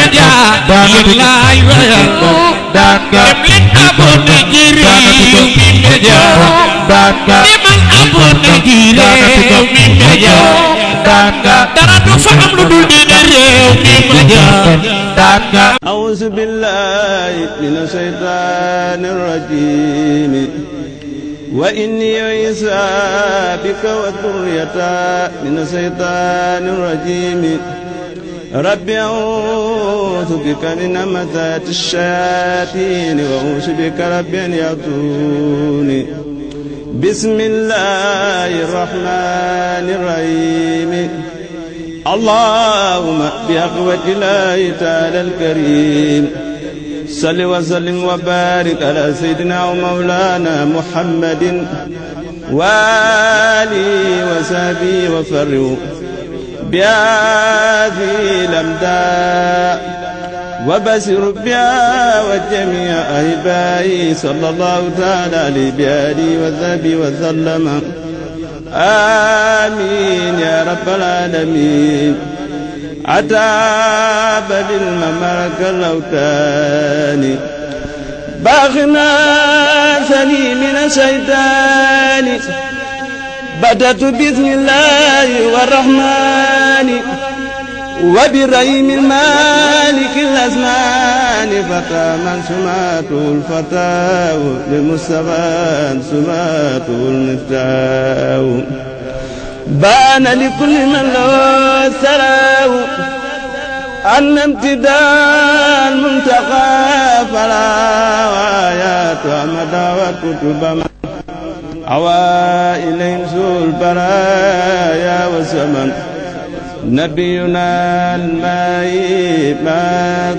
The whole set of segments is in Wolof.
media lillahi wa dem leen abonné ci Rewmi Media demal abonné ci Rewmi Media dara du fa am lu dul dina Rewmi Media أعوذ بالله من الشيطان الرجيم وإني عيسى بك وذريتها من الشيطان الرجيم رب أعوذ بك من همزات الشياطين وأعوذ بك رب أن يحضرون بسم الله الرحمن الرحيم اللهم بأقوة الله تعالى الكريم صل وسلم وبارك على سيدنا ومولانا محمد وآله وصحبه وفروا بهذه الأمداء وبشر بها وجميع أحبائي صلى الله تعالى عليه بآله وصحبه وسلم آمين يا رب العالمين عتاب بالمملك الأوتان باغنا ثني من الشيطان بدأت بسم الله والرحمن وبرحيم المالك الأزمان فتى من سماته الفتاة للمصطفى سماته المفتاح بان لكل من له سلام أن امتداء المنتقى فلا وآيات أمدا وكتب أوى إليهم سوء البرايا والزمن نبينا الماء ما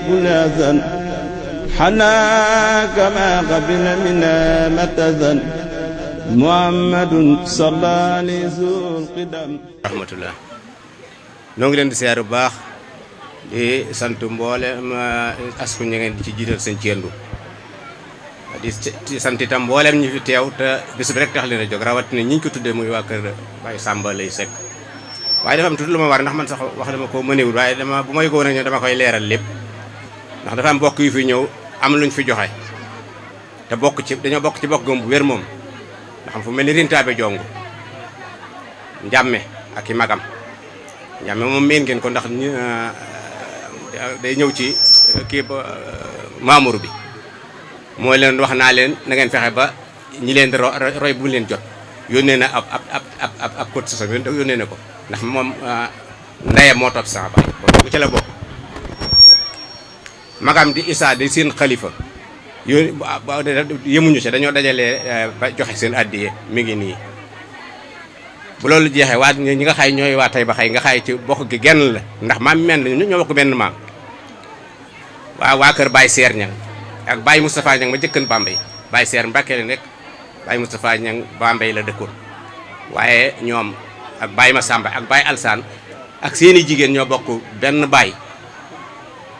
كل أذن حنا كما قبل منا متذن محمد صلى الله عليه وسلم رحمة الله noo ngi leen di siyaar bu baax di sant mboolem asku ñi ngeen di ci jiital seen ciendu di sant itam mboolem ñi fi teew te bis bi rek tax leen a jóg rawatina ñi ñu ko tuddee muy waa kër Baye Samba lay Seck waaye dafa am tuuti lu ma war ndax man sax wax dama ko mënewul waaye dama bu ma yëgoon a ñëw dama koy leeral lépp ndax dafa am bokk yu fi ñëw am luñ fi joxe te bokk ci dañoo bokk ci bokk gëm bu wér moom ndax xam fu mel ni rintaabe jongu njàmme ak i magam njàmme moom meen ngeen ko ndax day ñëw ci kii ba Mamour bi mooy leen wax naa leen na ngeen fexe ba ñi leen di roy bu leen jot yónnee na ab cotisation yónnee na ko ndax moom ndeyam moo topp sama baay bu ci la bokk magam di Issa di seen xalifa yemuñu ci dañoo dajalee ba joxe seen addiye mi ngi nii bu loolu jeexee waa ñi nga xay ñooy waa tey ba xay nga xay ci bokk gi genn la ndax maam men la ñoo bokk benn maam waa kër Baye Seer Ñang ak Baye Moustapha Ñang ma jëkkan Bambey Baye Seer Mbàkke la nekk Baye Moustapha Ñang Bambey la dëkkoon waaye ñoom ak Baye Massamba ak Baye Alsaan ak seeni jigéen ñoo bokk benn Baye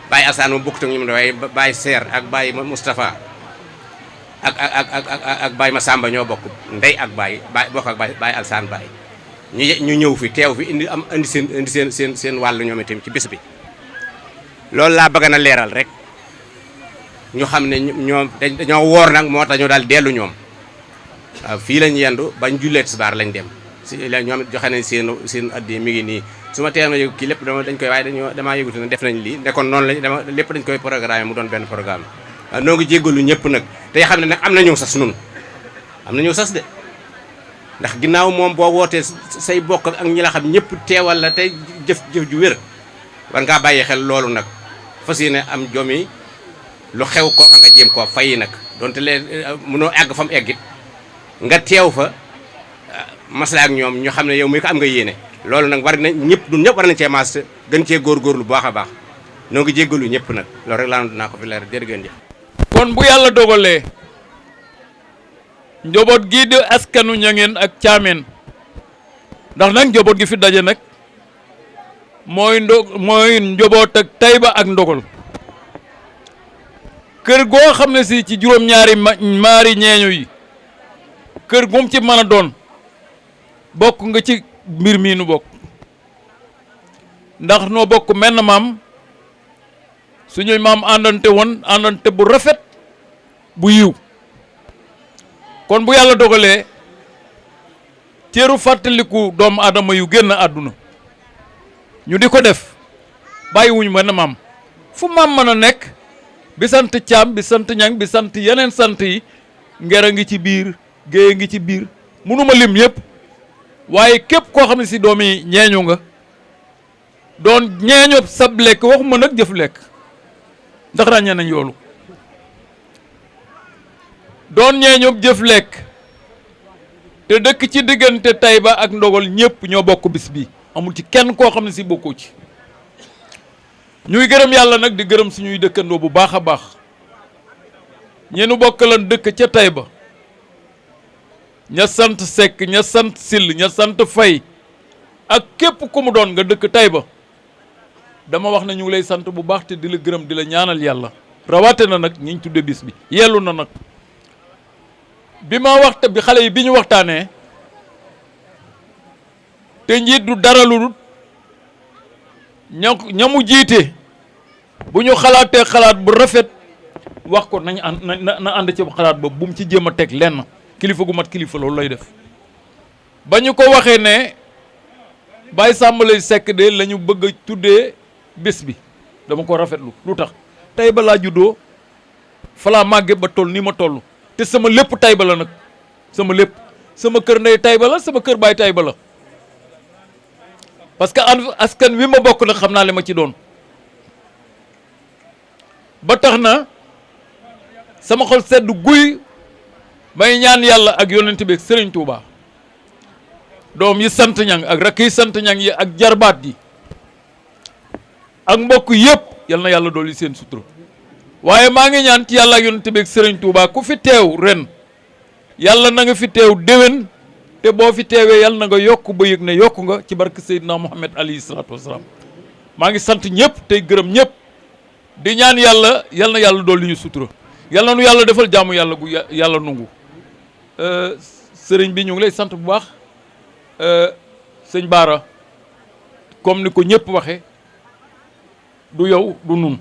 Baye Alsaan moom bokkut ak ñoom waaye Baye Seer ak Baye Moustapha ak Baye Massamba ñoo bokk ndey ak Baye bokk ak Baye Alsaan Baye ñu ñëw fi teew fi indi seen wàllu ñoom itam ci bés bi loolu laa bëgg na leeral rek ñu xam ne ñoom dañoo woor nag moo tax ñu daal dellu ñoom waaw fii lañ yendu bañ jullee tisbaar lañ dem si la ñoom joxe nañ seen addi mi ngi nii su ma teeloon a yëgu kii lépp dañ koy waaye damaa yëgutu ne def nañ lii nekkoon noonu lañ lépp dañ koy programme mu doon benn programme waaw noo ngi jéggalu ñëpp nag tey xam ne nag am na ñëw sas nun am na ñëw sas de ndax ginnaaw moom boo wootee say bokk ak ñi la xam ñëpp teewal la tey jëf ju wér war ngaa bàyyi xel loolu nag fas yéene am jomi lu xew koo nga jéem koo fay nag donte leen mënoo egg fa mu eggit nga teew fa masla ak ñoom ñu xam ne yow mi ko am nga yéene loolu nag war nañ ñëpp war nañ cee maas gën cee góorgóorlu bu baax a baax noo ngi jéggalu ñëpp nag loolu rek laa dinaa ko fi leer jërëgeen jëf kon bu yàlla dogalee njaboot gii di askanu Ñangeen ak Caameen ndax nag njaboot gi fi daje nag mooy njaboot ak Tayba ak Ndogol kër goo xam ne si ci juróom-ñaari maari ñeeño yi kër gum ci mën a doon bokk nga ci mbir mii nu bokk ndax noo bokk menn maam suñuy maam àndante woon àndante bu rafet bu yiw kon bu yàlla dogalee cëru fàttaliku doomu aadama yu génn àdduna ñu di ko def bàyyiwuñu benn maam fu maam mën a nekk bi sant Caam bi sant Ñang bi sant yeneen sant yi Ngera ngi ci biir Géye ngi ci biir mënuma lim yëpp waaye képp koo xam ne si doomi ñeeñu nga doon ñeeño sab lekk waxuma nag jëf lekk ndax ràññee nañ yoolu doon ñeeño jëf lekk te dëkk ci diggante Tayba ak Ndogal ñëpp ñoo bokk bis bi amul ci kenn koo xam ne si bokkoo ci ñuy gërëm yàlla nag di gërëm suñuy dëkkandoo bu baax a baax ñeenu bokkalan dëkk ca Tayba ña sant Seck ña sant Sill ña sant Fay ak képp ku mu doon nga dëkk Tayba dama wax ne ñu ngi lay sant bu baax te di la gërëm di la ñaanal yàlla rawate na nag ñiñ tudde bis bi yellu na nag bi ma waxta bi xale yi bi ñu waxtaanee te njiit du dara lu dul ña mu jiite bu ñu xalaatee xalaat bu rafet wax ko nañ na ànd ci xalaat ba bu mu ci jéem a teg lenn kilifa gu mat kilifa loolu lay def ba ñu ko waxee ne Baye Samba lay Seck de la ñu bëgg a tuddee bés bi dama ko rafetlu lu tax Tayba laa juddoo falaa màgge ba toll nii ma toll te sama lépp Tayba la nag sama lépp sama kër ndey Tayba la sama kër baay Tayba la parce que askan wi ma bokk nag xam naa li ma ci doon ba tax na sama xol sedd guy may ñaan yàlla ak yonent bi ak Serigne Touba doom yi sant ñang ak rakk yi sant ñang yi ak jarbaat yi ak mbokk yëpp yal na yàlla dolli seen sutura waaye maa ngi ñaan ci yàlla ak yonent bi ak Serigne Touba ku fi teew ren yàlla na nga fi teew déwén te boo fi teewee yàlla na nga yokk ba yëg ne yokk nga ci barke Seydina Muhammad alayhi salaatu wasalaam maa ngi sant ñëpp tey gërëm ñëpp di ñaan yàlla yal na yàlla dolli ñu sutura yal na nu yàlla defal jaamu yàlla gu yàlla nungu sëriñ bi ñu ngi lay sant bu baax sëñ Baara comme ni ko ñëpp waxe du yow du nun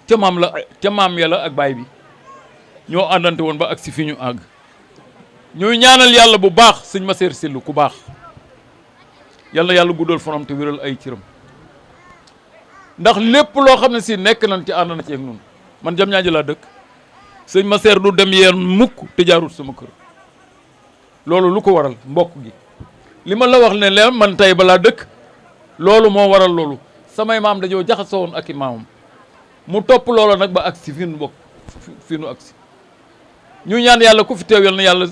ca maam yàlla ak baay bi ñoo àndante woon ba ak si fi ñu àgg ñuy ñaanal yàlla bu baax sëñ Maseer Sill ku baax yal na yàlla guddal fanam te wéral ay ciram ndax lépp loo xam ne si nekk nañ ci ànd na ci ak nun man jam ñaaji laa dëkk sëñ Maseer du dem yeen mukk te jaarut sama kër loolu lu ko waral mbokk gi li ma la wax ne leen man Tayba laa dëkk loolu moo waral loolu samay maam dañoo jaxasoo woon ak i maamam mu topp loola nag ba agsi fi nu bokk fi nu agsi ñu ñaan yàlla ku fi teew yal na yàlla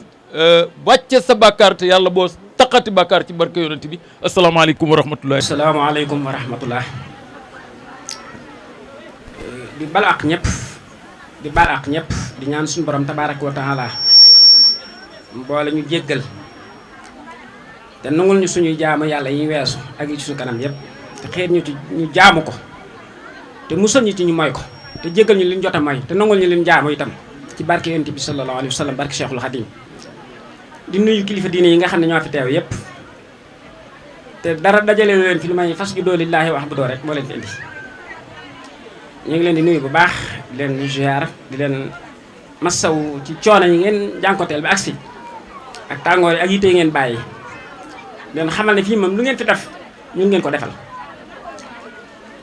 wàcce sa bàkkaar te yàlla boo taqati bàkkaar ci barke yonent bi asalaamaaleykum wa rahmatullah. asalaamaaleykum wa rahmatullah. di bal ak ñëpp di bal ak ñëpp di ñaan suñu borom tabaaraka wa taala mboole ñu jéggal te nangul ñu suñuy jaamu yàlla yi weesu ak yi ci suñu kanam yëpp te xeet ñu ci ñu jaamu ko te musal ñu ci ñu moy ko te jéggal ñu liñ jot a moy te nangul ñu leen jaamu itam ci barke yonent bi sallallahu alayhi wa sallam barke Cheikhul Khadim di nuyu kilifa diine yi nga xam ne ñoo fi teew yëpp te dara dajale leen fi lu may fasjudu lillaahi wa'budu rek moo leen fi indi ñu ngi leen di nuyu bu baax di leen ziar di leen massaw ci coono yi ngeen jànkoteel ba agsi ak tàngoor yi ak yitte yi ngeen bàyyi leen xamal ne fii moom lu ngeen fi def ñun ngeen ko defal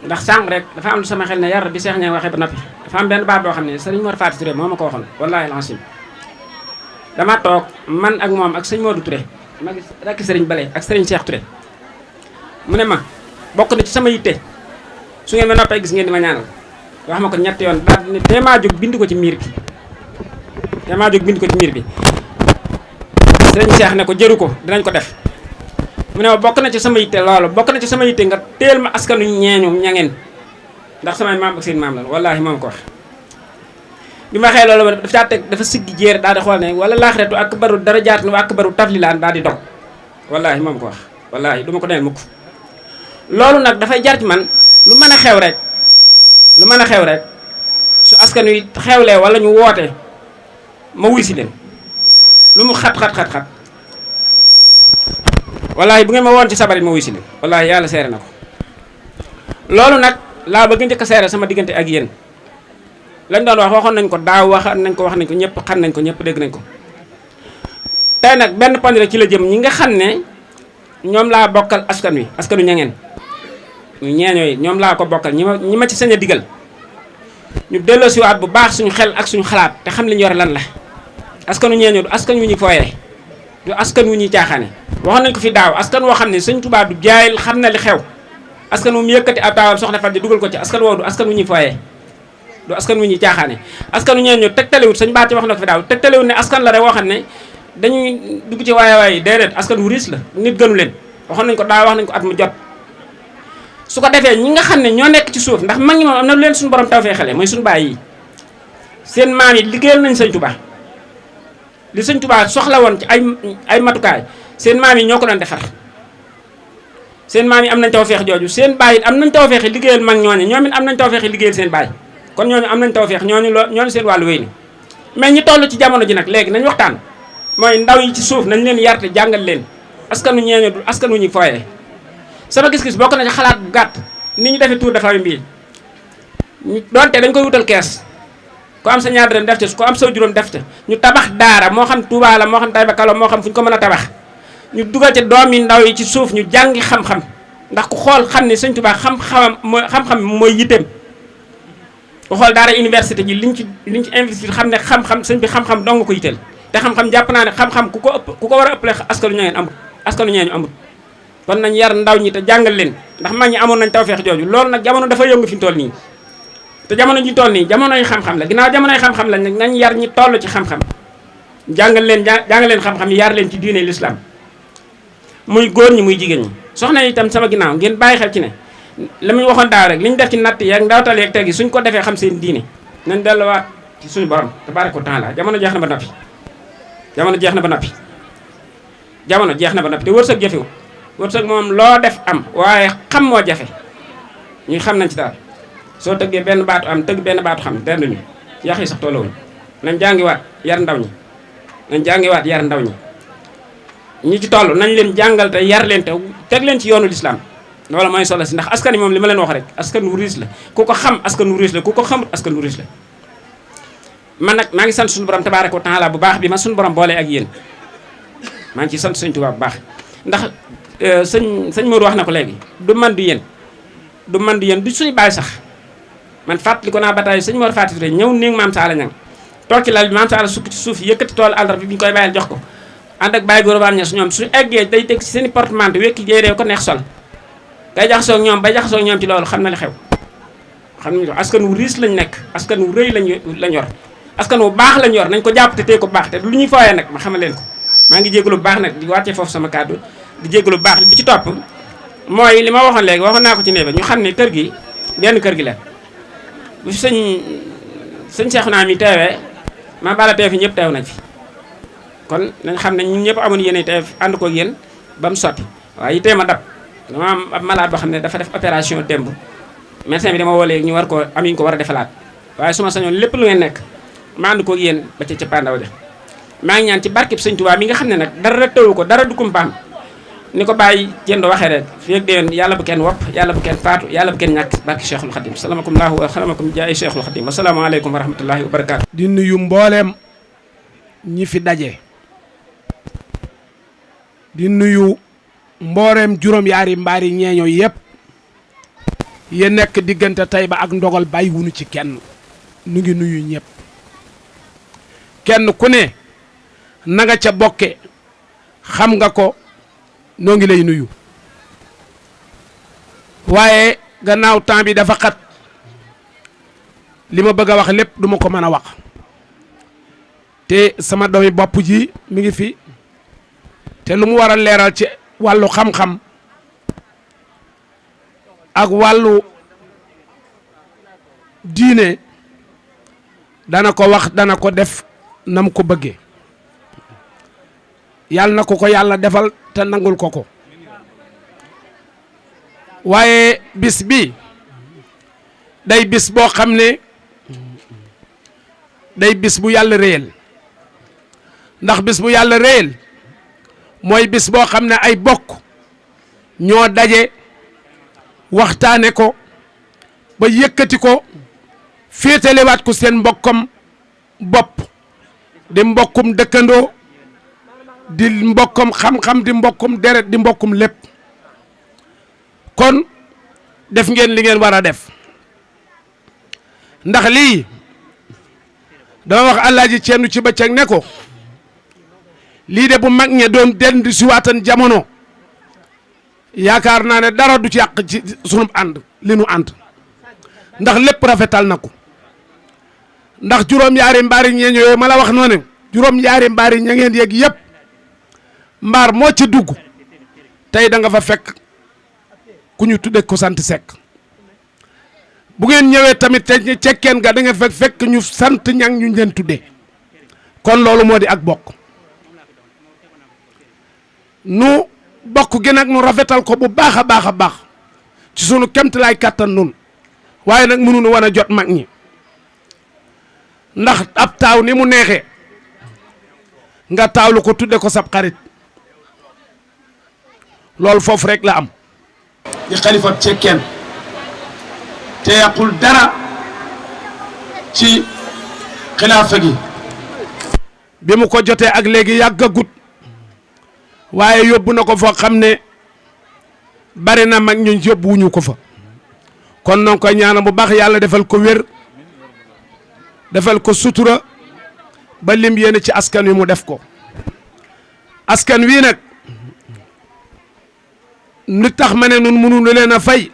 ndax sànq rek dafa am lu sama xel ne yar bi Seex ña waxee ba noppi dafa am benn baat boo xam ne sëriñ Mor Faty Touré moo ma ko waxoon wallaahi lancim dama toog man ak moom ak sëñ Modou Touré ma gis rakki sëriñ Bale ak sëriñ Cheikh Touré mu ne ma bokk na ci sama yitte su ngeen ma noppee gis ngeen di ma ñaanal wax ma ko ñetti yoon daal ne teemaa jóg bind ko ci miir bi teemaa jóg bind ko ci miir bi sëriñ Cheikh ne ko jëru ko dinañ ko def mu ne ma bokk na ci sama yitte loolu bokk na ci sama yitte nga teel ma askanu ñeeñu ñangeen ndax samay maam ak seen maam la wallaahi moom ko wax bi ma waxee loolu dafa caa teg dafa siggi jéer daal di xool ne wala laaxiratu akbaru darajaatin wa akbaru taflilaan daal di dog wallaahi moom ko wax wallaahi du ma ko neel mukk loolu nag dafay jar ci man lu mën a xew rek lu mën a xew rek su askan wi xewlee wala ñu woote ma wuy si leen lu mu xat wallaahi bu ngeen ma woon ci sabar yi ma wuy si leen wallaahi yàlla seere na ko loolu nag laa bëgg njëkk a seere sama diggante ak yéen lañ doon waxoon nañ ko daaw wax nañ ko ñëpp xam nañ ko ñëpp dégg nañ ko tey nag benn point rek ci la jëm ñi nga xam ne ñoom laa bokkal askanu ñangeen ñu ñeeñooy ñoom laa ko bokkal ñi ma ci sañ a digal ñu delloosiwaat bu baax suñu xel ak suñu xalaat te xam li ñu yore lan la askanu ñeeñoo du askan wu ñuy fooyee du askan wu ñuy caaxaane waxoon nañ ko fi daaw askan woo xam ne sëñ Tuubaa du jaayil xam na li xew askan wu mu yëkkati ab taawam soxna Faty dugal ko ci askan woowu du askan wu ñuy fooyee du askan wu ñuy caaxaane askanu ñeeñoo tegtalewut sëñ Baati wax na ko fi daaw tegtalewut ne askan la rek woo xam ne dañuy dugg ci waaye déedéet askan wu riis la nit gënu leen waxoon nañ ko daaw wax nañ ko at mu jot su ko defee ñi nga xam ne ñoo nekk ci suuf ndax mag ñi moom am na lu leen suñu borom taw fee xale mooy suñu baay yi seen maam yi liggéeyal nañ sëñ Tuubaa li sëñ Tuubaa soxla woon ci ay matukaay seen maam yi ñoo ko doon defar seen maam yi am nañ tawfeex jooju seen baay it am nañ tawfeex liggéeyal mag ñooñu ñoom it am nañ tawfeex liggéeyal seen baay kon ñooñu am nañ tawfeex ñooñu seen wàllu wéy ni mais ñi toll ci jamono ji nag léegi nañ waxtaan mooy ndaw yi ci suuf nañ leen yarte jàngal leen askanu ñeeño du askan wu ñuy fooyee sama gis-gis bokk na ci xalaat bu gàtt ni ñu defee tour de famille bii donte dañ koy wutal kees ku am sa ñaar dërëm def ca ku am sa juróom def ca ñu tabax daara moo xam Touba la moo xam Taïba Kalo moo xam fu ñu ko mën a tabax ñu dugal ca doom yi ndaw yi ci suuf ñu jàngi xam-xam ndax ku xool xam ne sëñ Touba xam-xam mooy yitteem ku xool daara université ji liñ ci investir xam ne xam-xam sëñ bi xam-xam dong ko yitteel te xam-xam jàpp naa ne xam-xam ku ko war a ëppale askanu ñangeen amut askanu ñeeñu amut kon nañ yar ndaw ñi te jàngal leen ndax mag ñi amoon nañ tawfeex jooju loolu nag jamono dafa yëngu fi mu toll nii te jamono ji toll nii jamonoy xam-xam la ginnaaw jamonoy xam-xam lañ nag nañ yar ñi toll ci xam-xam jàngal leen xam-xam yi yar leen ci diine l'islam muy góor ñi muy jigéen ñi soxna yi itam sama ginnaaw ngeen bàyyi xel ci ne la muy waxoon daaw rek li ñu def ci natt yeeg ndawtal yeeg teg yi suñ ko defee xam seen diine nañ delluwaat ci suñu borom tabaaraka wa taala jamono jeex na ba noppi jamono jeex na ba noppi jamono jeex na ba noppi te wërsëg jafewut wërsëg moom loo def am waaye xam moo jafe ñuy xam nañ ci daal soo tëggee benn baatu am tëgg benn baatu xam denduñu yax yi sax tollawuñ nañ jàngiwaat yar ndaw ñi nañ jàngiwaat yar ndaw ñi ñi ci toll nañ leen jàngal te yar leen te teg leen ci yoonu lislaam loolu mooy solo si ndax askan wi moom li ma leen wax rek askan wu riis la ku ko xam askan wu riis la ku ko xamut askan wu riis la man nag maa ngi sant suñu borom tabaaraka wa taala bu baax bi ma suñu borom boolee ak yéen maa ngi ciy sant sëñ Tuubaa bu baax ndax sëñ Modou wax na ko léegi du man du yéen du suñu baay sax man fàttali ko naa bataay sëñ Mor Faty Touré ñëw néeg maam Saala ñang toog ci lal bi maam Saala sukk ci suuf yëkkati tool àllar bi ñu koy bàyyil jox ko ànd ak bàyyi góor ña su ñoom suñu eggee day teg ci seen i portemanteau wekki jéeree ko neex sol day jaxasoo ak ñoom bay jaxasoo ak ñoom ci loolu xam na li xew xam nañu askan wu riis lañ nekk askan wu rëy lañ yor askan wu baax lañ yor nañ ko jàpp te tey ko baax te lu ñuy fooyee nag ma xamal leen ko maa ngi jégalu bu baax nag di wàccee foofu sama kàddu di jégalu bu baax bi ci topp mooy li ma waxoon léegi waxoon naa ko ci néebe ñu xam ne kër gi benn kër gi la bu fi sëñ Seexuna mi teewee ma bala teew fi ñëpp teew nañ fi kon nañ xam ne ñun ñëpp amoon yéene teew ànd ko ak yéen ba mu sotti waaye yitee ma dab dama am ab malade boo xam ne dafa def opération démb médecin bi dama woo léegi ñu war ko am ñu ko war a defalaat waaye su ma sañoon lépp lu ngeen nekk ma ànd ko ak yéen ba ca cappaandaw de maa ngi ñaan ci barkeb sëñ Tuubaa mi nga xam ne nag dara tëwu ko dara du kumpaam ni ko bàyyi jënd waxee rek fii ak déwén yàlla bu kenn wopp yàlla bu kenn faatu yàlla bu kenn ñàkk barke Cheikhul Khadim salaamaaleykum wa xalamakum jaay Cheikhul Khadim wasalaamaaleykum wa rahmatullahi wa barakaatu. di nuyu mbooleem ñi fi daje di nuyu mbooleem juróom-yaari mbaari ñeeño yépp ya nekk diggante Taïba ak Ndogal bàyyi wunu ci kenn nu ngi nuyu ñëpp kenn ku ne na nga ca bokke xam nga ko noo ngi lay nuyu waaye gannaaw temps bi dafa xat li ma bëgg a wax lépp duma ko mën a wax te sama doomi bopp ji mi ngi fi te lu mu war a leeral ci wàllu xam-xam ak wàllu diine dana ko wax dana ko def nam ko bëggee yàlla na ko yàlla defal te nangul ko waaye bis bi day bis boo xam ne day bis bu yàlla réyal ndax bis bu yàlla réyal mooy bis boo xam ne ay bokk ñoo daje waxtaane ko ba yëkkati ko féetalewaat ko seen mbokkam bopp di mbokkum dëkkandoo di mbokkum xam-xam di mbokkum deret di mbokkum lépp kon def ngeen li ngeen war a def ndax lii dama wax Alaaji Ceerno ci bëccëg ne ko lii de bu mag ñe doon dend si waatan jamono yaakaar naa ne dara du ci yàq ci sunu ànd li nu ànd ndax lépp rafetal na ko ndax juróom-yaari mbaari ñeeñ yooyu ma la wax noonu juróom-yaari mbaari ña ngeen yegg yëpp mbaar moo ci dugg tey da nga fa fekk ku ñu tudde ko sant Sekk bu ngeen ñëwee tamit te cekkeen ga da nga fekk ñu sant ñang ñu leen tuddee kon loolu moo di ak bokk nu bokk gi nag nu rafetal ko bu baax a baax a baax ci sunu kemtalaay kàttan nun waaye nag mënuñu wan a jot mag ñi ndax ab taaw ni mu neexee nga taawlu ko tudde ko sab xarit loolu foofu rek la am di xalifa cekkeen te yàqul dara ci xilaafa gi bi mu ko jotee ak léegi yàggagut waaye yóbbu na ko foo xam ne bari na mag ñu yóbbu wuñu ko fa kon noo koy ñaanal bu baax yàlla defal ko wér defal ko sutura ba lim yéene ci askan wi mu def ko askan wii nag lu tax ma ne nun mënuñu leen a fay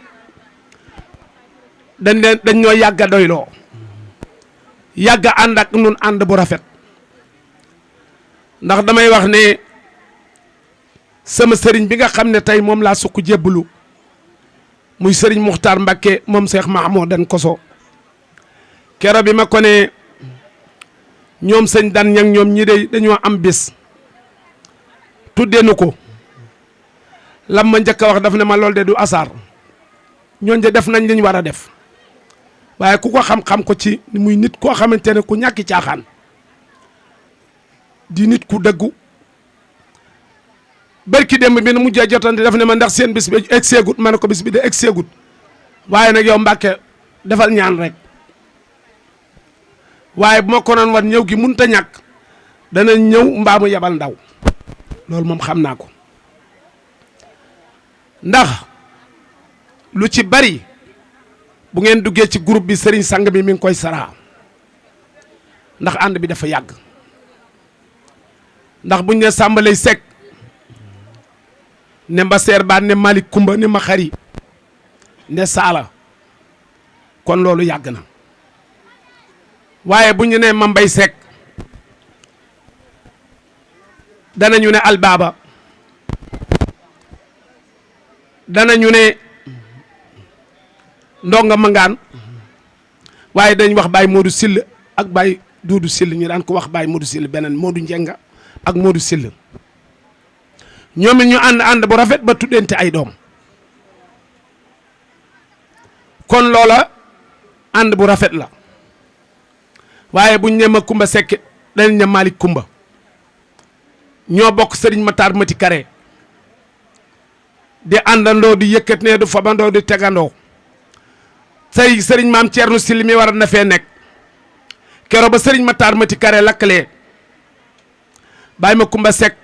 dañ ñoo yàgg a doyloo yàgg a ànd ak nun ànd bu rafet ndax damay wax ne sama sëriñ bi nga xam ne tey moom laa sukk jébbalu muy sëriñ Muxtaar Mbakke moom Seex Mahmoudan Koso kero bi ma ko ne ñoom sëñ dan ñang ñoom ñi de dañoo am bis tuddeenu ko lam ma njëkk a wax daf ne ma lool de du asaar ñooñ de def nañ li ñu war a def waaye ku ko xam-xam ko ci muy nit koo xamante ne ku ñàkki caaxaan di nit ku dëggu barki démb bi nu mujjee jotante daf ne ma ndax seen bis bi egg seegut ma ne ko bis bi de egg seegut waaye nag yow Mbàkke defal ñaan rek waaye bu ma ko noon wan ñëw gi mënut a ñàkk dana ñëw mbaamu yebal ndaw loolu moom xam naa ko ndax lu ci bari bu ngeen duggee ci groupe bi sëriñ sang bi mi ngi koy saraa ndax ànd bi dafa yàgg ndax buñ ne sàmbalay Sekk ne Mbaseer Baan ne Malick Kumba ne Maxari ne Saala kon loolu yàgg na waaye bu ñu nee Mambay Sekk danañu ne Albaaba danañu ne Ndonga Mangaan waaye dañ wax Baye Modou Sill ak Baye Doudou Sill ñu daan ko wax Baye Modou Sill beneen Modou Njenga ak Modou Sill ñoom it ñu ànd bu rafet ba tuddente ay doom kon loola ànd bu rafet la waaye buñ ne ma Kumba Sekk dañ ne Malick Kumba ñoo bokk sëriñ Matar Mati Kare di àndandoo di yëkkat ne du fabandoo di tegandoo sëriñ maam Thierno Sill mi war na fee nekk kero ba sëriñ Matar Mati Kare lakkalee Baye ma Kumba Sekk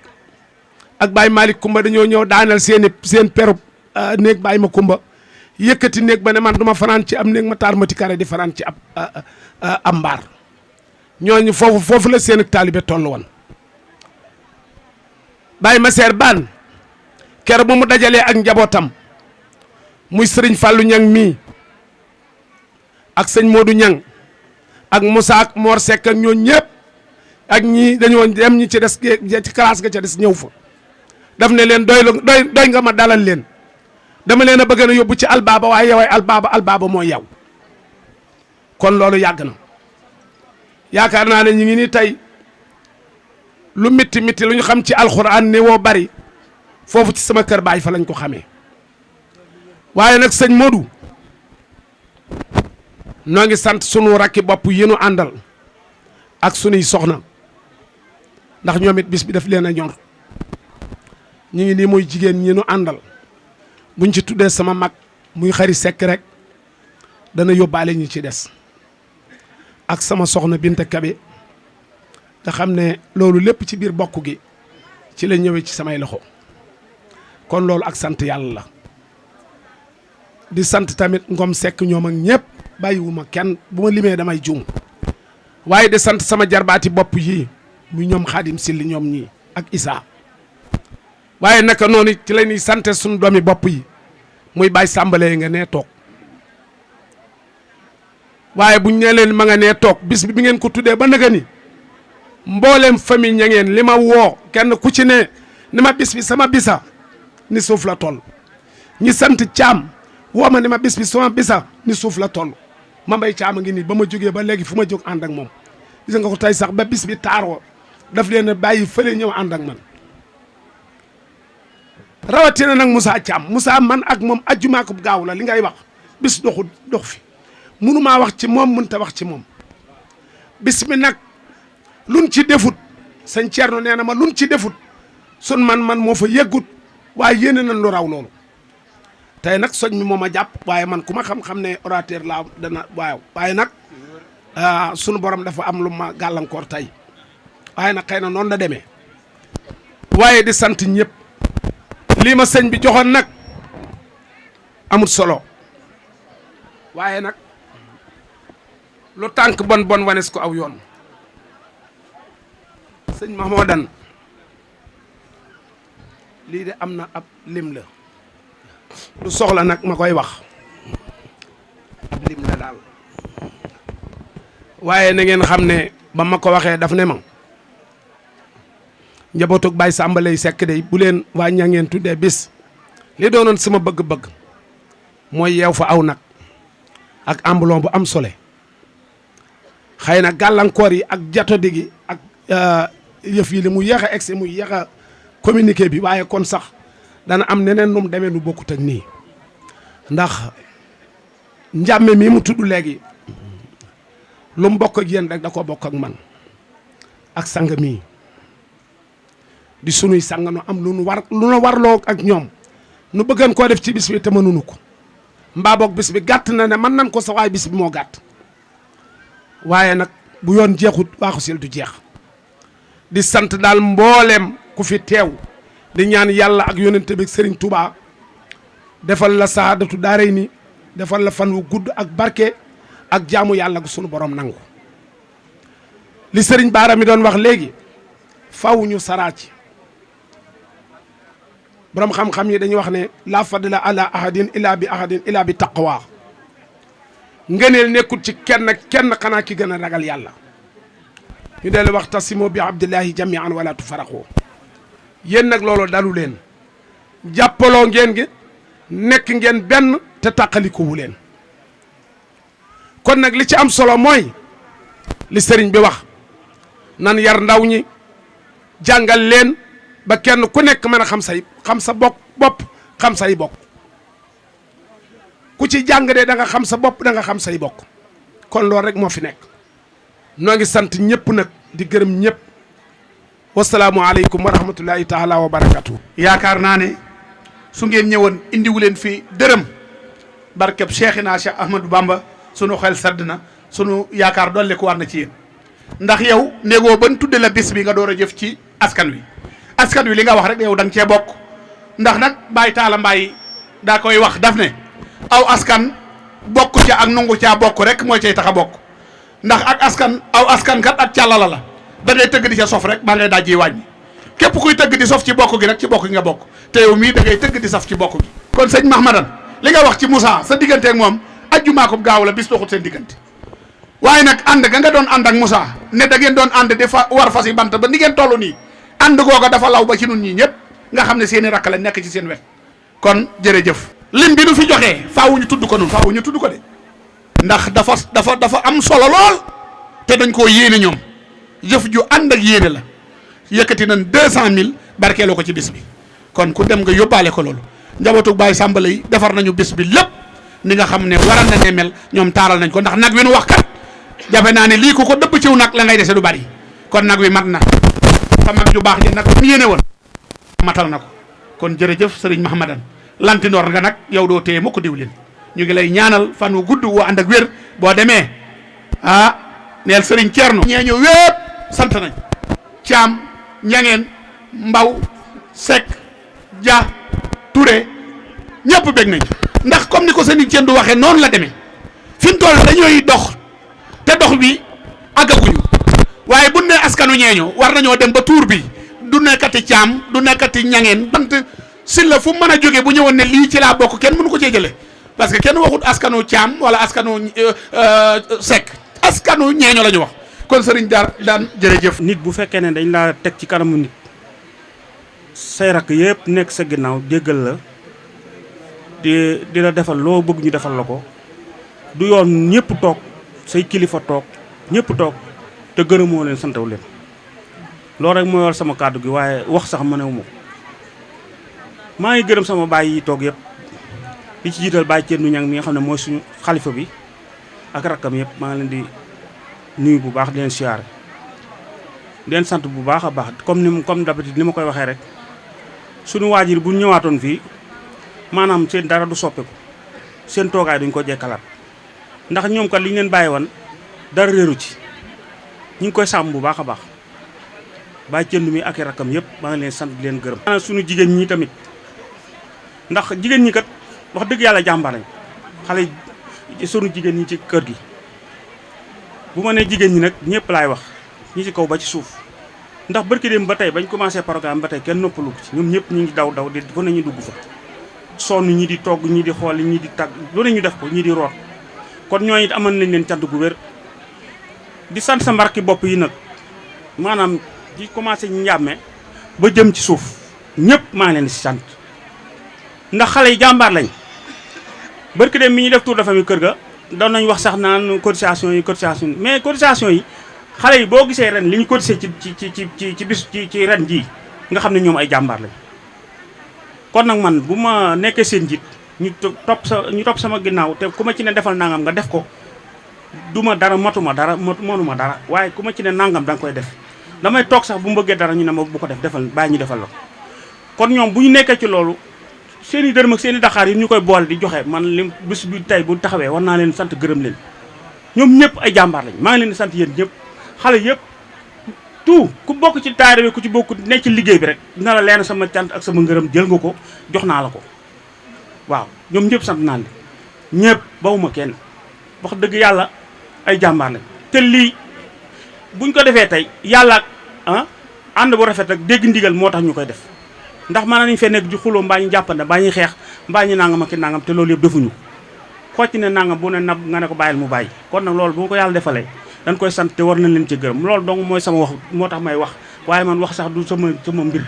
ak Baye Malick Kumba dañoo ñëw daanal seen perub néeg Baye ma Kumba yëkkati néeg ba ne man duma fanaan ci am néeg Matar Mati Kare di fanaan ci ab mbaar ñooñu foofu la seen taalibe toll woon Baye Maseer Baan kero bu mu dajalee ak njabootam muy sëriñ Fallou Ñang mii ak sëñ Modou Ñang ak Moussa ak Mor Sekk ak ñoo ñëpp ak ñii dañoo dem ñi ci des ci classe ga ca des ñëw fa daf ne leen doy nga ma dalal leen dama leen a bëgg na yóbbu ci albaaba waaye yow ay albaaba mooy yow kon loolu yàgg na yaakaar naa ne ñu ngi nii tey lu mitti lu ñu xam ci alxuraan ne woo bari foofu ci sama kër baay fa lañ ko xamee waaye nag sëñ Modou noo ngi sant sunu rakki bopp yi nu àndal ak sunuy soxna ndax ñoom it bis bi daf leen a ñor ñu ngi nii muy jigéen ñi nu àndal buñ ci tuddee sama mag muy Xari Sekk rek dana yóbbaale ñi ci des ak sama soxna Binta Kabe nga xam ne loolu lépp ci biir bokk gi ci la ñëwee ci samay loxo kon loolu ak sant yàlla la di sant tamit Ngom Seck ñoom ak ñëpp bàyyiwuma kenn bu ma limee damay juum waaye di sant sama jarbaati bopp yii muy ñoom Xaadim Silli ñoom ñii ak Issa waaye naka noonu ci la ñuy sante suñu doomi bopp yi muy Baye Sàmbalee nga nee toog waaye buñ nee leen ma nga nee toog bis bi ngeen ko tuddee ba naga ni mboolem famille ña ngeen li ma woo kenn ku ci ne ni ma bis bi sama bisa ni suuf la toll ñi sant Caam woo ma ni ma bis bi sama bisa ni suuf la toll ma mbay Caam a ngi nii ba ma jógee ba léegi fu ma jóg ànd ak moom gis nga ko tey sax ba bis bi taaroo daf leen a bàyyi fële ñëw ànd ak man rawatina nag Moussa Thiam Moussa man ak moom ajjumaa ko gaaw la li ngay wax bis dox fi munumaa wax ci moom mënta wax ci moom bis mi nag luñ ci defut sëñ Thierno nee na ma luñ ci defut sun man moo fa yeggut waaye yéene nañ lu raw loolu tey nag soñ mi moo ma jàpp waaye man ku ma xam-xam ne orateur laa dana waaye nag sunu borom dafa am lu ma gàllankoor tey waaye nag xëy na noonu la demee waaye di sant ñëpp lii ma sëñ bi joxoon nag amul solo waaye nag lu tànk bon wanes ko aw yoon sëñ Mahmoudan lii de am na ab lim la lu soxla nag ma koy wax ab lim la daal waaye na ngeen xam ne ba ma ko waxee daf ne ma njabootug Baye Sàmbalay Sekk day bu leen waa ña ngeen tuddee bis li doonoon sama bëgg-bëgg mooy yeew fa aw nag ak ambulon bu am sole xëy na gàllankoor yi ak jatodi gi ak yëf yi li mu yéex a egsi mu yéex a communiqué bi waaye kon sax dana am neneen nu mu demee nu bokkut ak nii ndax njàmme mii mu tudd léegi lu mu bokk ak yéen rek da ko bokk ak man ak sang mii di sunuy sang nu am lu nu warloo ak ñoom nu bëggan koo def ci bis bi te mënunu ko mbaa boog bis bi gàtt na ne mën nan ko sa waay bis bi moo gàtt waaye nag bu yoon jeexut waaxu sil du jeex di sant daal mbooleem ku fi teew di ñaan yàlla ak yonente bi Serigne Touba defal la saadatu daaray ni defal la fan wu gudd ak barke ak jaamu yàlla gu sunu borom nangu li Serigne Baara mi doon wax léegi faw ñu saraa ci borom xam-xam yi dañuy wax ne la fadla ala ahadin illa bi taqwa ngëneel nekkul ci kenn xanaa ki gën a ragal yàlla ñu dellu wax tasimu bi abdillahi jamian wala tufaraqu yéen nag loolu dalu leen jàppaloo ngeen gi nekk ngeen benn te tàqalikuwu leen kon nag li ci am solo mooy li sëriñ bi wax nan yar ndaw ñi jàngal leen ba kenn ku nekk mën a xam sa bopp xam say bokk ku ci jàng de da nga xam sa bopp da nga xam say bokk kon loolu rek moo fi nekk noo ngi sant ñëpp nag di gërëm ñëpp wasalaamualeykum wa rahmatullahi taala wa barakatu. yaakaar naa ne su ngeen ñëwoon indiwu leen fi dërëm barkeb Cheikhina Cheikh Ahmadou Bamba sunu xel sedd na sunu yaakaar dolli ko war na ci yéen ndax yow néegoo ban tudde la bis bi nga door a jëf ci askan wi li nga wax rek yow da nga cee bokk ndax nag Baye Talla Mbaye daa koy wax daf ne aw askan bokk ca ak nungu caa bokk rek mooy cay tax a bokk ndax aw askan kat ak càllala la da ngay tëgg di ca sof rek maa ngay dajji wàññi képp kuy tëgg di sof ci bokk gi rek ci bokk gi nga bokk te yow mii da ngay tëgg di saf ci bokk gi kon sëñ Mahmadan li nga wax ci Moussa sa diggante ak moom ajjumaa ko gaaw la bis doxut seen diggante waaye nag ànd ga nga doon ànd ak Moussa ne da ngeen doon ànd di war fas yi bant ba ni ngeen toll nii ànd googa dafa law ba ci nun ñii ñëpp nga xam ne seen i rakk la nekk ci seen wet kon jërëjëf lim bi nu fi joxee faawu ñu tudd ko nun faawu ñu tudd ko de ndax dafa am solo lool te dañ koo yéene ñoom jëf ju ànd ak yéene la yëkkati nañ 200 000 barkeeloo ko ci bis bi kon ku dem nga yóbbaale ko loolu njabootu Baye Sàmbale yi defar nañu bis bi lépp ni nga xam ne waral na ne mel ñoom taaral nañ ko ndax nag wi nu wax kat jafe naa ne lii ko dëbb ciw nag la ngay dese du bari kon nag wi mat na sa mag ju baax ji nag mu yéene woon matal na ko kon jërëjëf sëriñ Mahmadan lantinoor nga nag yow doo téye mukk diwlin ñu ngi lay ñaanal fan wu gudd woo ànd ak wér boo demee neel sëriñ Thierno ñeeño wépp sant nañ Caam Ñangeen Mbaw Seck Dia Touré ñëpp bég nañ ndax comme ni ko sëriñ Thierno waxee noonu la demee fi mu toll dañooy dox te dox bi àggaguñu waaye bu ne askanu ñeeño war nañoo dem ba tuur bi du nekkati Caam du nekkati Ñangeen bant si la fu mën a jógee bu ñëwoon ne lii ci laa bokk kenn mënu ko cee jëlee parce que kenn waxut askanu Caam wala askanu Seck askanu ñeeño la ñu wax kon sëriñ daan jërëjëf. nit bu fekkee ne dañ laa teg ci kanamu nit say rakk yëpp nekk sa ginnaaw déggal la di la defal loo bëgg ñu defal la ko du yoon ñëpp toog say kilifa toog ñëpp toog te gërëmoo leen santaw leen loolu rek mooy war sama kàddu gi waaye wax sax mënewu ma ko maa ngi gërëm sama baay yi toog yëpp di ci jiital Baye Thierno Niang mi nga xam ne mooy suñu xalifa bi ak rakkam yëpp maa ngi leen di nuyu bu baax di leen siyaare di leen sant bu baax a baax comme d'habitude ni ma koy waxee rek suñu waajur bu ñëwaatoon fii maanaam seen dara du soppeeku seen toogaay duñ ko jekkalaat ndax ñoom kat li ñu leen bàyyi woon dara réeru ci ñu ngi koy sàmm bu baax a baax Baye Thierno mi ak i rakkam yëpp maa ngi leen sant di leen gërëm. suñu jigéen ñi tamit ndax jigéen ñi kat wax dëgg yàlla jàmbaar lañ xale sunu jigéen ñi ci kër gi bu ma nee jigéen ñi nag ñëpp laay wax ñi ci kaw ba ci suuf ndax barki dem ba tey bañ commencé programme ba tey kenn noppalu ko ci ñoom ñëpp ñu ngi daw di fu ne ñu dugg fa sonn ñi di togg ñi di xool ñi di tagg lu ne ñu def ko ñi di root kon ñooñu it amal nañ leen cant gu wér di sant sa mbarki bopp yi nag maanaam di commencé ñu njàmme ba jëm ci suuf ñëpp maa ngi leen di sant ndax xale yi jàmbaar lañ barki dem mi ñu def tour de famille kër ga doon nañ wax sax naan cotisation yi mais cotisation yi xale yi boo gisee ren li ñu cotisé ci bis ci ren jii nga xam ne ñoom ay jàmbaar lañ kon nag man bu ma nekkee seen njiit ñu topp sama ginnaaw te ku ma ci ne defal nangam nga def ko du ma dara matuma dara mënuma dara waaye ku ma ci ne nangam da nga koy def damay toog sax bu mu bëggee dara ñu ne ma bu ko defal bàyyi ñu defal la kon ñoom bu ñu nekkee ci loolu seen i dërëm ak seen i daxaar yi ñu koy boole di joxe man lim bis bi tey bu taxawee war naa leen sant gërëm leen ñoom ñëpp ay jàmbaar lañ maa ngi leen di sant yéen ñëpp xale yëpp tout ku bokk ci taare bi ku ci bokk ne ci liggéey bi rek dina la leen sama cant ak sama ngërëm jël nga ko jox naa la ko waaw ñoom ñëpp sant naa leen ñëpp bawuma kenn wax dëgg yàlla ay jàmbaar lañ te lii buñ ko defee tey yàlla ànd bu rafet ak dégg ndigal moo tax ñu koy def ndax mën nañ fee nekk di xuloo mbaa ñu jàppande mbaa ñuy xeex mbaa ñu nangam ak nangam te loolu yëpp defuñu xocc ne nangam bu ne nab nga ne ko bàyyil mu bàyyi kon nag loolu bu ko yàlla defalee dañ koy sant te war nañ leen ci gërëm loolu donc mooy sama wax moo tax may wax waaye man wax sax du sama mbir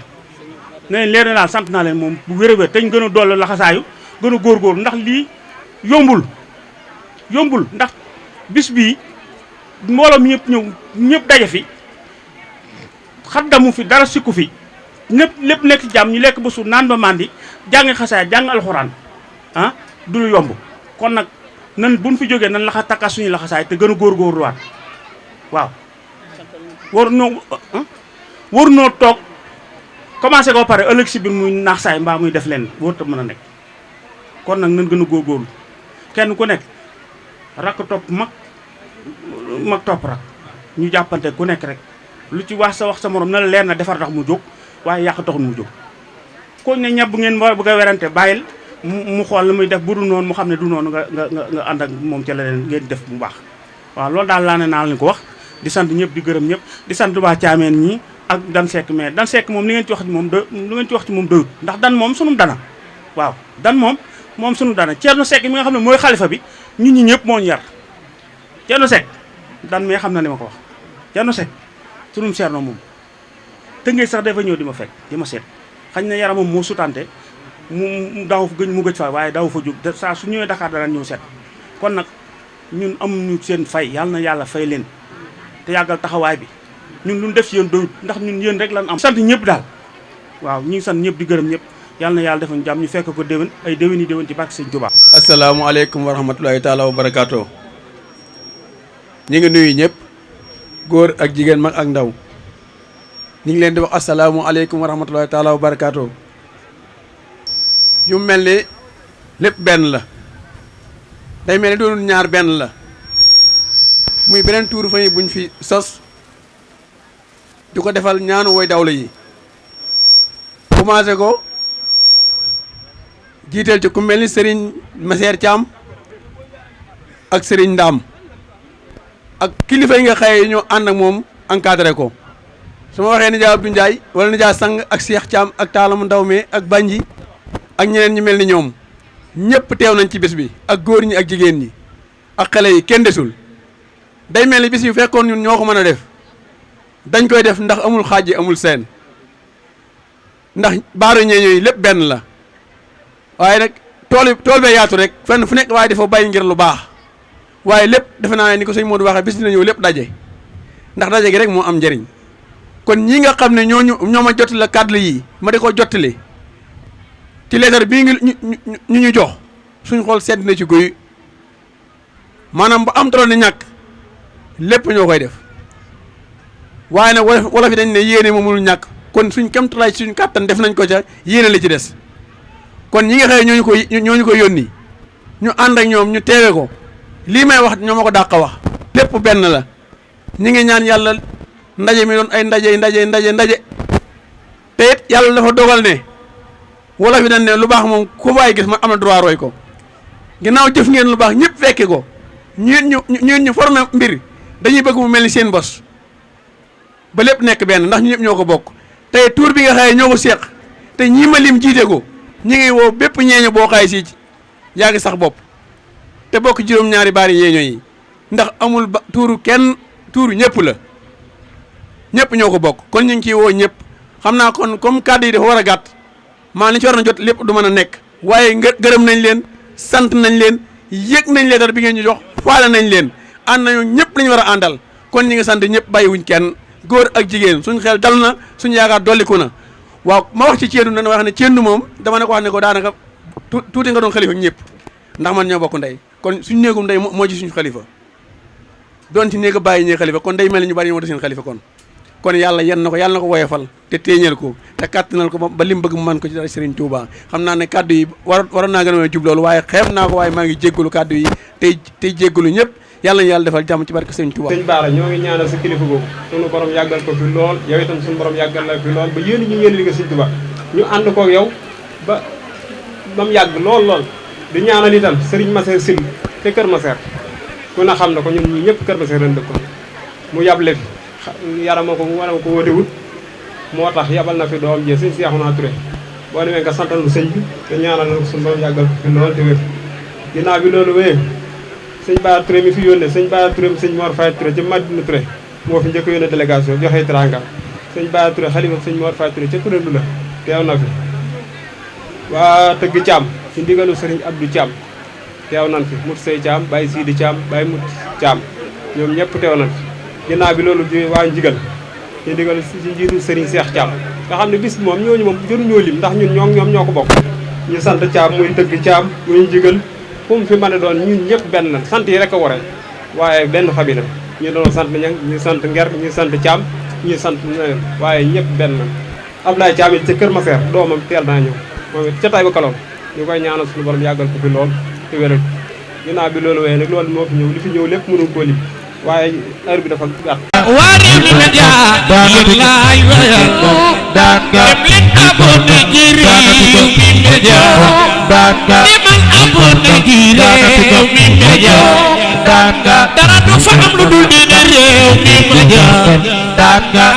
ne leer na daal sant naa leen moom bu wér a wér te ñu gën a dolli laxasaayu gën a góorgóorlu ndax lii yombul ndax bis bii mbooloo mi ñëpp daje fi xaddamu fi dara sikku fi lépp nekk ci jàmm ñu lekk ba suur naan ba mandi jàng xasaay jàng alxuraan du lu yomb kon nag nan buñ fi jógee nan laxa takka suñu laxasaay te gën a góorgóorluwaat waaw war noo toog commencé ko pare ëllëg si biir muy naax saay mbaa muy def leen wóor ta mën a nekk kon nag nan gën a góorgóorlu kenn ku nekk rakk topp mag topp rak ñu jàppante ku nekk rek lu ci wax sa morom na la leer na defar tax mu jóg waaye yàq taxul mu jóg ko ne ñab ngeen war bëgg a werante bàyyil mu xool la muy def bu du noonu mu xam ne du noonu nga ànd ak moom ca leneen ngeen def bu baax waaw loolu daal laa ne naa leen ko wax di sant ñëpp di gërëm ñëpp di sant waa Caameen ñi ak Dan Seck mais Dan Seck moom li ngeen ci wax ci moom doyut ndax dan moom sunu dana waaw dan moom sunu dana Thierno Seck mi nga xam ne mooy xalifa bi ñun ñi ñëpp moo ñu yar Thierno Seck dan mais xam na li ma ko wax Thierno Seck sunum Thierno moom tëngee sax dafa ñëw di ma fekk di ma seet xañ na yaramam moo sutante mu daaw mu gëj fa waaye daaw fa jóg saa su ñëwee Dakar dana ñëw seet kon nag ñun amuñu seen fay yàlla na yàlla fay leen te yàggal taxawaay bi ñun lu ñu def si yéen doyut ndax ñun yéen rek lan am sant ñëpp daal waaw ñu ngi sant ñëpp di gërëm ñëpp yàlla na yàlla defuñ jàmm ñu fekk ko déwén ay déwén yi déwén ci barke Sëñ Tuubaa. asalaamaaleykum wa rahmatulahi taala wa barakaatu. ñu ngi nuyu ñëpp góor ak jigéen mag ak ndaw ñu ngi leen di wax asalaamualeykum wa rahmatulahi taala wa barakaatu. yu mel ni lépp benn la day mel ni doonul ñaar benn la muy beneen tuuru famille buñ fi sos di ko defal ñaanu woy dawla yi commencé ko jiiteel ci ku mel ni Serigne Masseer Thiam ak Serigne Ndam ak kilifa yi nga xëye ñoo ànd ak moom encadré ko su ma waxee nijaay Abdou Ndiaye wala nijaay Sang ak Cheikh Thiam ak Taalamu Ndaw mi ak Banji ak ñeneen ñi mel ni ñoom ñëpp teew nañ ci bés bi ak góor ñi ak jigéen ñi ak xale yi kenn desul day mel ni bis yu fekkoon ñun ñoo ko mën a def dañ koy def ndax amul xaaj amul seen ndax baaru ñeeño yi lépp benn la waaye nag tool bee yaatu rek fenn fu nekk waaye dafa bàyyi ngir lu baax waaye lépp defe naa ne ni ko sëñ Modou waxee bis dina ñëw lépp daje ndax daje gi rek moo am njëriñ kon ñii nga xam ne ñoo ma jottali la kàddu yi ma di ko jottali ci leetar bii ñu jox suñ xool sedd na ci guy maanaam ba am toroon ni ñàkk lépp ñoo koy def waaye nag wala fi dañ ne yéene moom mënul ñàkk kon suñ kemtalaay suñ kàttan def nañ ko ca yéene li ci des kon ñi nga xëy ñooñu ko yónni ñu ànd ak ñoom ñu teewe ko lii may wax ñoo ma ko dàq wax lépp benn la ñi ngi ñaan yàlla ndaje mi doon ay ndaje te it yàlla dafa dogal ne wala fi dañ ne lu baax moom ku bàyyi gis ma am na droit roy ko ginnaaw jëf ngeen lu baax ñëpp fekke ko ñu formé mbir dañuy bëgg mu mel ni seen bos ba lépp nekk benn ndax ñu ñëpp ñoo ko bokk tey tuur bi nga xaye ñoo ko seq te ñii ma lim jiite ko ñi ngi woo bépp ñeeño boo xaye si yaa ngi sax bopp te bokk juróom-ñaari baari ñeeño yi ndax amul ba tuuru kenn tuuru ñëpp la ñëpp ñoo ko bokk kon ñu ngi ciy woo ñëpp xam naa kon comme kàddu yi dafa war a gàtt maa li ci war na jot lépp du mën a nekk waaye gërëm nañ leen sant nañ leen yëg nañ leetar bi ngeen ñu jox faale nañ leen ànd nañu ñëpp lañu war a àndal kon ñi ngi sant ñëpp bàyyiwuñ kenn góor ak jigéen suñ xel dal na suñ yaakaar dolliku na waaw ma wax ci Thiendou dana wax ne Thiendou moom dama ne ko wax ne ko daanaka tuuti nga doon xalifa ñëpp ndax man ñoo bokk ndey kon suñ néegum ndey moo ci suñu xalifa doon ci néeg a bàyyi ñee xalifa kon day mel ni ñu bari ñoo def seen xalifa kon yàlla yal na ko woyofal te téeñal ko te kàttanal ko ba lim bëgg mu man ko ci dara Serigne Touba xam naa ne kàddu yi waroon naa gën a jub loolu waaye xeeb naa ko waaye maa ngi jéggalu kàddu yi tey jéggalu ñëpp yàlla na yàlla defal jàmm ci barke Serigne Touba. sëñ Bara ñoo ngi ñaanal sa kilifa googu sunu borom yàggal ko fi lool yow itam sunu borom yàggal la fi lool ba yéen ñu yéen liggéey Serigne Touba ñu ànd koog yow ba mu yàgg lool di ñaanal itam Serigne Masseer Sil te Kër Masseer ku na xam na ko ñun ñi ñëpp Kër Masseer lañ dëkkoon mu yable fi yarama ko wóotewut moo tax yabal na fi doom ji sëñ Seexuna Touré boo demee nga santal sëñ bi te ñaanal na ko suñu borom yàggal ko fi lool te wér ginnaaw bi loolu wéyee sëñ Bara Touré mi fi yónnee sëñ Bara Touré sëñ Mor Faye Touré ci Madina Touré moo fi njëkk yónnee délégation joxe teranga sëñ Bara Touré xalifa sëñ Mor Faye Touré ca kuréelu la teew na fi waa tëgg Thiam ci ndigalu sëriñ Abdou Thiam teew nan fi Mut Sey Thiam Baye Sidi Thiam Baye Mut Thiam ñoom ñëpp teew nan fi ginnaaw bi loolu di waa njigal ci ndigal ci njiitu Serigne Cheikh Thiam nga xam ne bis bi moom ñooñu moom jëruñoo lim ndax ñun ñoom ñoo ko bokk ñu sant Thiam muy tëgg Thiam muy njigal fu mu fi mën a doon ñun ñëpp benn la sant yi rek a waree waaye benn famille la ñu doon sant ñang ñu sant Nger ñu sant Thiam ñu sant neneen waaye ñëpp benn la Ablaye Thiam it ca Kër Masseer doomam teel naa ñëw moom it ca tay ba kaloon ñu koy ñaanal suñu borom yàggal ko fi lool te wéral ginnaaw bi loolu wéyee nag loolu moo fi ñëw li fi ñëw lépp mënul koo lim waaye heure bi dafa gàtt Warif Media lillahi wa dem leen abonné ci Rewmi Media demal abonné ci Rewmi Media dara du fa am lu dul di Rewmi Media